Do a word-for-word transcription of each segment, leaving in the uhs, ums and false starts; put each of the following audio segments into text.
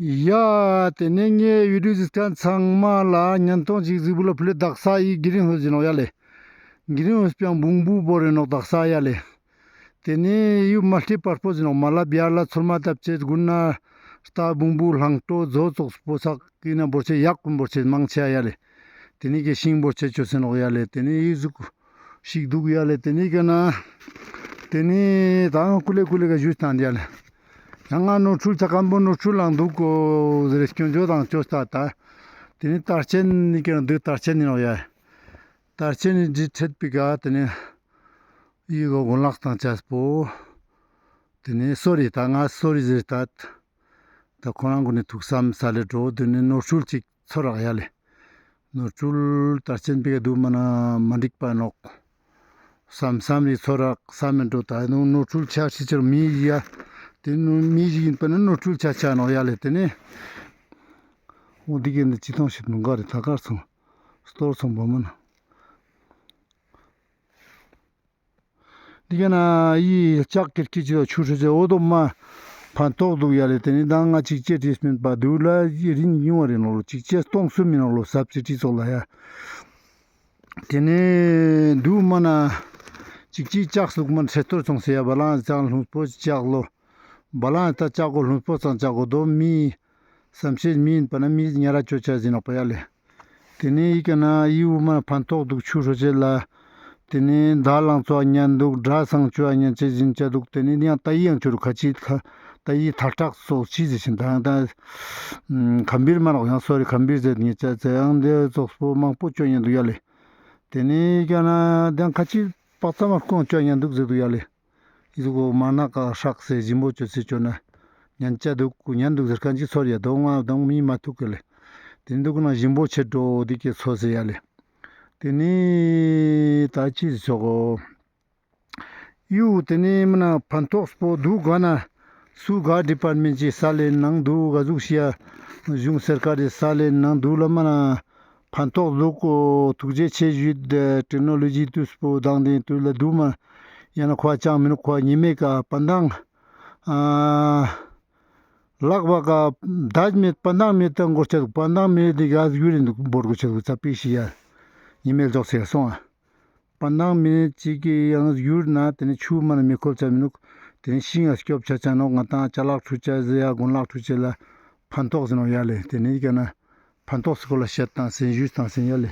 ཡ། ཏེ་ནེ་ངའི་ཡུ་ཊུབ་གཟིགས་མཁན་ཚང་མ་ལ་ཉན་ཐོང་ཅིག་གཟིགས་བུ་ལ་ཕུལ་ལེ། དག་ས་འི་གི་རིང་ཧོ་ཟེར་ནོག་ཡ་ལེ། གི་རིང་ཧོ་སྤྱང་བུང་བུ་བོར་རེ་ནོག་དག་ས་ཡ་ལེ། ཏེ་ནེ་ཡུ་མ་ལྟེ་བར་པོ་ཟེར་ནོག་མ་ལ་བྱར་ལ་ཚོད་མ་བཏབ་ཅེས་དགུན་ན་རྟ་བུང་བུ་གླང་ཀྲོ་མཛོ་ཙོགས་པོ་ཚག་གི་ན་བོར་ཅེས་ཡག་ཀུན་བོར་ཅེས་མང་ཆེ་ཡ་ལེ། ཏེ་ནེ་གི་ཤིང་བོར་ཅེས་ཅོ་ཟེར་ནོག་ཡ་ལེ། ཏེ་ནེ་འི་ཟུག་ཞིག་འདུག་ཡ་ལེ། ཏེ་ནེ་ག་ན་ཏེ་ནེ་ད་ཀུ་ལེ་ཀུ་ལེ་ག་ཞུས་ཏང་ཡ་ལེ། ཡང་ང་ནོར་འཁྲུལ་ཆ་ཁན་པོ་ནོར་འཁྲུལ་ལང་འདུག་གོ་ཟེར་སྐྱོན་བརྗོད་དང་ཅོས་ཏ་ད། ཏེ་ནེ་དར་ཆེན་ནི་ཀྱང་འདུག་དར་ཆེན་ནི་ནོག་ཡ། དར་ཆེན་ནི་འདི་ཁྲེད་པི་ག་ཏེ་ནེ་ཡི་གོ་གོན་ལག་དང་ཅས་པོ། ཏེ་ནེ་སོ་རི་ད་ང་སོ་རི་ཟེར་ཏ། ད་ཁོ་རང་གུན་ནི་ཐུགས་བསམ་ས་ལེ་འགྲོ་ཏེ་ནེ་ནོར་འཁྲུལ་ཅིག་ཚོར་རག་ཡ་ལེ། ནོར་འཁྲུལ་དར་ཆེན་པི་ག་དུ་མ་ན་མ་འགྲིག་པ་ནོག་བསམ་བསམ་རི་ཚོར་རག་བསམ་མེད་འགྲོ་ད་ནོར་འཁྲུལ་ཆ་ཤི་ཆེར་མི་ཡ། ཏེ་ནོ་མི་ཞིག་ཡིན་པ་ན་ནོར་འཁྲུལ་ཆ་ཆ་ནོག་ཡ་ལེ། ཏེ་ནེ་འོ་འདི་གི་ནི་ཅི་ཐོང་ཤིག་ནོ་ག་རེ་ད་གར་སོང་སྟོར་སོང་བ་མ་ན། འདི་ག་ན་ཡི་ལྕགས་ཀིར་ཀི་ཅི་དོ་ཆུ་ཧྲུ་ཅེ་འོ་དོ་མ་ཕན་ཐོགས་འདུག་ཡ་ལེ། ཏེ་ནེ་ད་ང་ཅིག་ཅེ་བྲིས་མིན་པ་དུ་ལ་ཡི་རིན་ཉུང་བ་རེ་ནོག་ལོ། ཅིག་ཅེ་སྟོང་སུ་མིན་ནོག་ལོ་ཟབ་ཅེ་བྲིས་ཙོག་ལ་ཡ། ཏེ་ནེ་དུ་མ་ན་ཅིག་ཅིག་ལྕགས་ལུག་མ་ན་ཁྲེ་སྟོར་ཆུང་སེ་ཡ་བ་ལང་ཙང་ལྷུང་སྤོ་ལྕགས་ལོ། བ་ལང་ད་ལྕགས་གོ་ལྷུང་སྤོ་ཙང་ལྕགས་གོ་དོ་མི། བསམ་ཤེས་མི་ཡིན་པ་ན་མི་ཉ་ར་ཅོ་ཆ་ཟིན་ནོག་པ་ཡ་ལེ། ཏེ་ནེ་ཡི་ག་ན་ཡི་འུ་མ་ཕན་ཐོགས་འདུག་ཆུ་ཧྲོ་ཆེ་ལ། ཏེ་ནེ་ད་ལང་ཚོ་ཉན་འདུག་དྲ་སང་ཆུ་ཨ་ཉན་ཆེ་ཟིན་ཆ་འདུག་ཏེ་ནེ་ཡང་ཏ་ཡི་ཡང་ཆུ་རུ་ཁ་ཅིག་ཁ་ཏ་ཡི་ཐལ་དྲག་སོགས་ཅི་ཟེར་ཞིན་ད་ཡང་ད་ཁམ་བིར་མ་ནོག་ཡང་སོ་རི་ཁམ་བིར་ཟེར་ཉེ་ཆ་ཟེར་ཡང་འདི་ཙོགས་པོ་མང་པོ་ཅོ་ཉན་འདུག་ཡ་ལེ། ཏེ་ནེ་ཡི་ག་ན་ད་ཁ་ཅིག་པག་ཙ་མ་རྐོང་ཅོ་ཉན་འདུག་ཟེར་འདུག་ཡ་ལེ། ཨི་ཟུག་གོ་མ་ན་ཀ་ཧྲག་སེ་ཞིམ་པོ་ཅོ་སེ་ཅོ་ན་ཉན་ཅ་འདུག་ཉན་འདུག་ཟེར་ཁན་ཅིག་ཚོར་ཡ་དོ་ང་དང་མི་མ་ཐུག་གི་ལེ། ཏེ་འདུག་ན་ཞིམ་པོ་ཆེ་འགྲོ་འདི་ཀེ་ཚོ་ཟེར་ཡ་ལེ། ཏེ་ནེ་ད་ཅི་ཟེར་ཆོག་གོ། ཡུ་ཏེ་ནེ་མ་ན་ཕན་ཐོགས་པོ་འདུག་ག་ན་སུ་ག་ཌི་པར་མེན་ཊི་ཅི་ས་ལེ་ནང་འདུག་ག་ཟུག་ཤི་ཡ་གཞུང་སར་ཀར་རི་ས་ལེ་ནང་འདུག་ལ་མ་ན། ཕན་ཐོགས་ལུགས་ཐུགས་རྗེ་ཆེ་ཞུས། ཏེ་ཀ་ཊེག་ནོ་ལོ་ཇི་དུས་པོ་དང་དེ་དུས་ལ་དུ་མ་ཡང་ན་ཁོ་ཅང་མི་ནུག་ཁོ་ཉི་མེ་ཀ་པན་དང་ཨ་ལག་པ་ཀ་དཱཇ་མེད་པན་དང་མེད་ཏང་གོ་ཆ་དུག་པན་དང་མེད་དེ་ག་ཡུ་རིན་དུག་བོར་གོ་ཆ་དུག་ཙ་པིག་ཤི་ཡ་ཉི་མེ་ལྗོག་སེ་སོང་ཨ། པན་དང་མེད་ཅིག་གི་ཡང་ཡུར་ན་ཏེ་ནེ་ཆུ་མ་ན་མི་ཁོབ་ཆ་མི་ནུག་ཏེ་ནེ་ཤིང་ང་སྐྱོབ་ཆ་ཆ་ནོག་ང་ཏང་ཅ་ལག་ཁྲུ་ཆ་ཟེ་ཡ་གོན་ལག་ཁྲུ་ཆ་ལ་ཕན་ཐོགས་ཟེར་ནོག་ཡ་ལེ། ཏེ་ནེ་ཡི་ག་ན་ཕན་ཐོགས་སི་སྐོར་ལ་བཤད་དང་ཟེར་ཞུས་དང་ཟེར་ཡ་ལེ།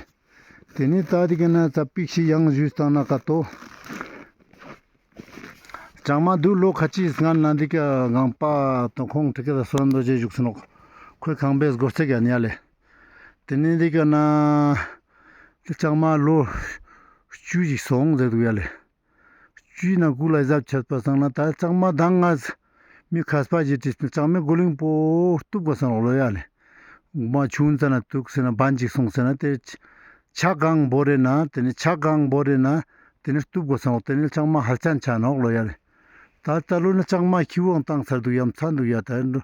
ཏེ་ནེ་ད་དེ་ག་ན་ཙ་པིག་ཤིག་ཡང་ཞུས་དང་ན་ཀ་ཏོ། ལྕང་མ་དུ་ལོ་ཁ་ཅིག་སྔ་ན་འདི་ཀ་གང་པ་དང་ཁོང་ཁྲི་ཀ་ད་སོན་རྡོ་རྗེ་བཞུགས་སུ་ནོག་ཁོའི་ཁང་པའི་སྒོ་རྩེ་ག་ནི་ཡ་ལེ། ཏེ་ནེ་འདི་ཀ་ན་ལྕང་མ་ལོ་བཅུ་ཞིག་སོང་ཟེར་དུག་ཡ་ལེ། བཅུའི་ནང་ཀུ་ལ་ཟབ་ཆད་པ་སང་ན་ད་ལྕང་མ་དང་ང་མི་ཁས་པ་ཞིག་བྲིས་ཏེ་ལྕང་མའི་གོ་ལིང་པོ་གཏུབ་དགོས་སོང་ལོ་ཡ་ལེ། མ་ཆུང་ཙ་ན་གཏུབ་ཟེར་ན་བན་ཅིག་སོང་ཟེར་ན་ཏེ་ཆ་གང་བོར་རེ་ན་ཏེ་ནེ་ཆ་གང་བོར་རེ་ན་ཏེ་ནེ་གཏུབ་དགོས་སོང་ཏེ་ནེ་ལྕང་མ་ཧལ་ཅན་ཆ་ནོག་ལོ་ཡ་ལེ། ད་ད་ལོ་ན་ལྕང་མ་ཁྱི་བོའང་བཏང་ཚར་དུག་ཡ་མཚན་དུག་ཡ་ད་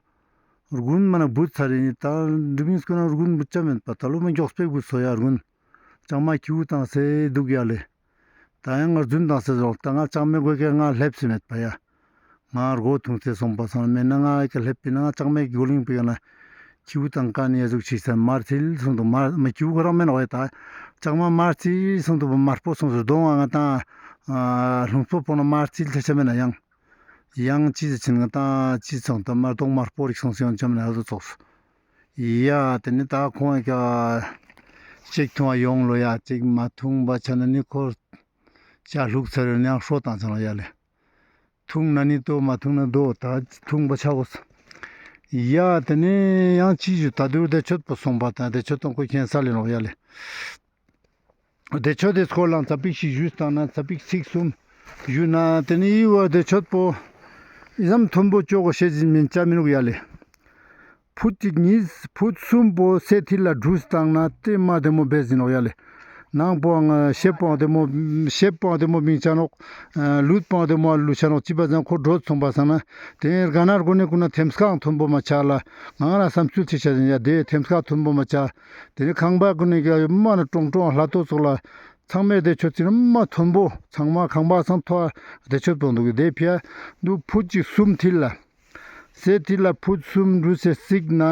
རྒུན་མ་ན་བུད་ཚར་རེ་ནི་ད་འགྲིམ་མིན་སྐོར་ན་རྒུན་བུད་ཆ་མེད་པ་ད་ལོ་མ་མགྱོགས་པོ་བུད་སོ་ཡ་རྒུན། ལྕང་མ་ཁྱི་བོ་བཏང་སེ་དུག་ཡ་ལེ། ད་ཡང་ང་རྫུན་བཏང་སེ་ཟོག་ད་ང་ལྕང་མའི་གོས་ཀྱི་ང་ལེབས་སེ་མེད་པ་ཡ། ང་སྒོ་ཐུང་སེ་སོང་པ་སང་མེད་ན་ང་ཀ་ལེབས་པིན་ན་ང་ལྕང་མའི་གོ་ལིང་པོའི་ན་ཁྱི་བོ་བཏང་ཀ་ནི་ཡ་ཟུག་ཅིག་སེ་མར་ཐིལ་སོང་དུག་མར་མ་ཁྱི་བོ་ཁོ་རང་མེད་ནོག་ཡ་ད། ལྕང་མ་མར་ཐིལ་སོང་དུག་མར་པོ་སོང་སེ་གདོང་ང་ང་ཏང་ལྷུང་སྤོ་པོ་ན་མར་ཐིལ་ཐེ་ཆ་མེད་ན་ཡང་། ཡང་ཅི་ཟེར་ཆེན་ང་ཏང་ཅི་སོང་ད་མར་གདོང་མར་པོ་རིག་སོང་སེ་ཡང་ཆ་མེད་ན་ཡ་ཟུག་ཙོགས། ཡ་ཏེ་ནེ་ད་ཁོང་ཡ་ཅིག་ཐུང་བ་ཡོང་ལོ་ཡ་ཅིག་མ་ཐུང་བ་ཆ་ན་ནི་ཁོ་ཅ་ལུག་ཚར་ཡོང་ཡང་ཧྲོ་བཏང་ཚར་ལོ་ཡ་ལེ། ཐུང་ན་ནི་ཏོ་མ་ཐུང་ན་དོ་ད་ཐུང་བ་ཆ་གོ་ས། ཡ་ཏེ་ནེ་ཡང་ཅི་ཞུ་ད་དུ་བདེ་མཆོད་པོ་སོང་པ་དང་བདེ་མཆོད་དང་ཁོ་ཁྱེན་ས་ལེ་ནོག་ཡ་ལེ། བདེ་མཆོད་དེ་སྐོར་ལ་ཙ་པིག་ཤིག་ཞུས་དང་ན་ཙ་པིག་ཚིག་གསུམ་ཞུས་ན་ཏེ་ནེ་ཡི་བ་བདེ་མཆོད་པོ་ཨི་ཙམ་མཐོན་པོ་ཅོ་གོ་ཤེས་ཟིན་མིན་ཅ་མི་ནུག་ཡ་ལེ། ཕུད་ཅིག་ཉིས་ཕུད་གསུམ་པོ་སེ་ཐིལ་ལ་གྲུས་བཏང་ན་ཏེ་མ་བདེ་མོ་བེ་ཟིན་ནོག་ཡ་ལེ། ནང་པོའང་ཤེབ་པོའང་བདེ་མོ་ཤེབ་པོའང་བདེ་མོ་མིང་ཆ་ནོག་ལུད་པོའང་བདེ་མོ་ལུད་ཆ་ནོག་ཅི་པ་ཟང་ཁོ་འགྲོ་སོང་པ་སང་ན་ཏེ་རྒ་ན་རྒོ་ནེ་ཀུན་ན་ཐེམ་སྐས་མཐོན་པོ་མ་ཆ་ལ་ང་ང་ལ་བསམ་ཚུལ་ཅིག་ཆ་ཟིན་ཡ་ཏེ་ཐེམ་སྐས་མཐོན་པོ་མ་ཆ། ཏེ་ནེ་ཁང་པ་ཀུན་ནི་ག་མ་ན་ཀྲོང་ཀྲོང་ལྷ་ཏོ་ཙོགས་ལ་ཚང་མའི་བདེ་མཆོད་ཅིག་མ་མཐོན་པོ་ཚང་མ་ཁང་པ་སང་མཐོ་བདེ་མཆོད་པོ་འདུག་གི་ཏེ་ཕི་ཡ་འདུག་ཕུད་ཅིག་གསུམ་ཐིལ་ལ། སེ་ཏི་ལ་ཕུད་སུམ་འབྲུ་སེ་སིག་ན་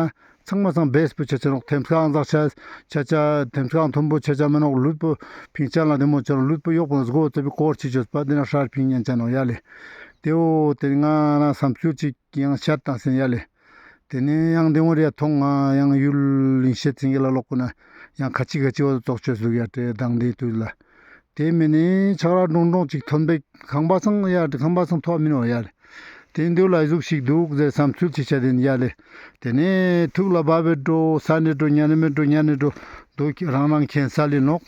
ཚང་མ་སང་བེས་པོ་ཆ་ཆ་ནོག། ཐེམ་སྐས་ཨང་ཙག་ཆ་ཆ་ཆ་ཐེམ་སྐས་ཨང་མཐོན་པོ་ཆ་ཆ་མེ་ནོག། ལུད་པོ་ཕིང་ཅང་ལ་དེ་མོ་ཆ་ནོག། ལུད་པོ་གཡོག་པོ་ན་སྒོ་ཙ་པི་སྐོར་ཅིག་ཅོས་པ་དེ་ན་ཧྲར་ཕིང་ཉན་ཆ་ནོག་ཡ་ལེ། དེ་འོ་དེ་ང་ན་བསམ་ཚུལ་ཅིག་ཡང་ཤད་བཏང་སེན་ཡ་ལེ། དེ་ནས་ཡང་དེ་འོ་རེ་ཡ་ཐོང་ང་ཡང་ཡུལ་ལིང་ཤེད་ཚིང་གེ་ལ་ལོག་གོ་ན་ཡང་ཁ་ཅིག་ཁ་ཅིག་འོ་ཙོག་ཅོས་ལུག་ཡ་ཏེ་དང་དེ་དུས་ལ། དེ་མིན་ནི་ཆག་ར་འགྲོང་འགྲོང་ཅིག་ཐོན་པའི་ཁང་པ་སང་ཡ་ཁང་པ་སང་ཐོ་མིན་ནོ་ཡ་ལེ། དེ་འདུག་ལ་ཟུག་ཞིག་འདུག་ཟེར་བསམ་ཚུལ་ཅིག་ཆ་དེན་ཡ་ལེ། དེ་ནས་ཐུག་ལ་བབ་བེ་འགྲོ་ས་ནས་འགྲོ་ཉ་ནས་མེ་འགྲོ་ཉ་ནས་འགྲོ་འདུག་རང་རང་ཁྱེན་ས་ལི་ནོག།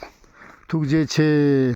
ཐུགས་རྗེ་ཆེ།